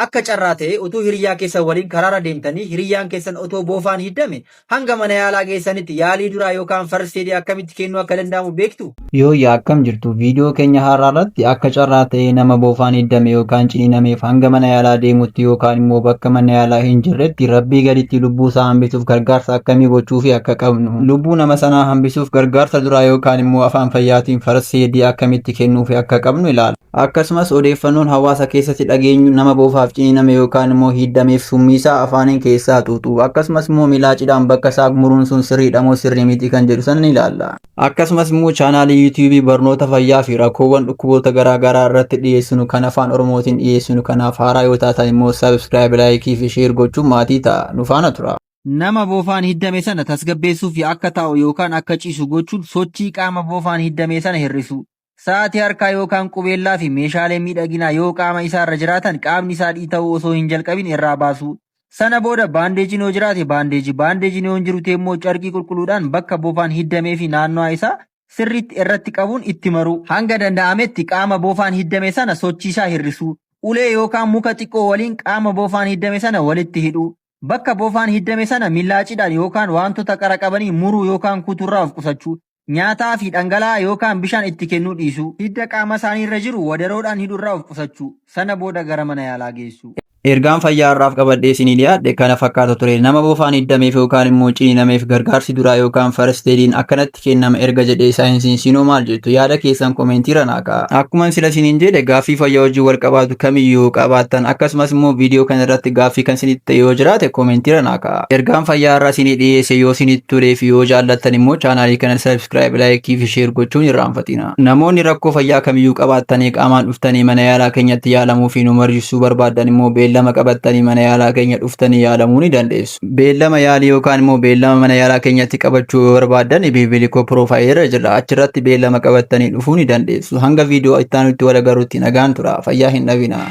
Akka carraa ta'ee utuu hiriyyaa keessan waliin karaarra deemtanii hiriyyaan keessan otoo boofaan hiddame hanga mana yaalaa geessanitti yaalii duraa yookaan first aid akkamitti kennuu akka danda'amu beektu? Yooyyaa, akkam jirtu? Viidiyoo keenya har'aa irratti akka carraa ta'ee nama boofaan hiddame yookaan ciniinameef hanga mana yaalaa deemutti yookaan immoo bakka mana yaalaa hin jirretti rabbii gaditti lubbuu isaa hambisuuf gargaarsa akkamii gochuufi akka qabnu, lubbuu nama sanaa hambisuuf gargaarsa duraa yookaan immoo afaan fayyaatiin first aid akkamitti kennuufi akka qabnu ilaala. Akkasumas odeeffannoon hawaasa keessatti dhageenyu nama boofaaf ciniiname yookaan immoo hiddameef summiisaa afaaniin keessaa xuuxu, akkasumas immoo milaacidhaan bakka isaa muruun sun sirriidha moo sirrii miti kan jedhu sana ni ilaalla. Akkasumas immoo chaanaalii yuutuubii barnoota fayyaa fi rakkoowwan dhukkuboota garaa garaa irratti dhiyeessinu kan afaan Oromootiin dhiyeessinu kanaaf haaraa yoo taatan immoo subscribe, like fi share gochuun maatii ta'a. Nu faana tura. Nama boofaan hiddame sana tasgabbeessuu fi akka taa'u yookaan akka ciisu gochuun sochii qaama boofaan hiddame sana hir'isu. Sa'aatii harkaa yookaan qubeellaa fi meeshaalee miidhaginaa yoo qaama isaarra jiraatan qaamni isaa dhiita'uu osoo hin jalqabin irraa baasuu. Sana booda baandeejiin yoo jiraate baandeejii, baandeejiin yoo hin jiru ta'e immoo carqii qulqulluudhaan bakka boofaan hiddamee fi naannoo isaa sirriitti irratti qabuun itti maruu. Hanga danda'ametti qaama boofaan hiddame sana sochii isaa hir'isuu. Ulee yookaan muka xiqqoo waliin qaama boofaan hiddame sana walitti hidhuu. Bakka boofaan hiddame sana millaacidhaan yookaan wantoota qara qabanii muruu yookaan kuturraa of qusachuu. Nyaataa fi dhangala'aa yookaan bishaan itti kennuu dhiisuu. Hidda qaama isaanii irra jiru wadaroodhaan hidhuurraa of qusachuu. Sana booda gara mana yaalaa geessuu. Ergaan fayyaa har'aaf qabadhee isinii dhiyaadhe kana fakkaata ture. Nama boofaan hiddameef yookaan immoo ciniinameef gargaarsi duraa yookaan first aidiin akkanatti kennama erga jedhee saayinsiin, sinoo maal jettu? Yaada keessan koomentiirra naa ka'a. Akkuma sila isiniin jedhe, gaaffii fayyaa wajjin wal qabaatu kamiyyuu qabaattan, akkasumas immoo viidiyoo kana irratti gaaffii kan isinitti ta'e yoo jiraate koomentiirra naa ka'a. Ergaan fayyaa har'aa isinii dhiyeesse yoo isinitti tolee fi yoo jaallattan immoo chaanaalii kana subscribe, like fi share gochuun irraanfatina. Namoonni rakkoo fayyaa kamiyyuu qabaattanii qaamaan dhuftanii mana yaalaa keenyatti yaalamuu fi nu mariisisuu barbaaddan immoo beellama qabattanii mana yaalaa keenya dhuftanii yaalamuu ni dandeessu. Beellama yaalii yookaan immoo beellama mana yaalaa keenyatti qabachuu yoo barbaaddan bilbilli koo piroofaayilii irra jira. Achirratti beellama qabattanii dhufuu ni dandeessu. Hanga viidiyoo itti aanutti wal agarrutti nagaan tura. Fayyaa hin dhabina.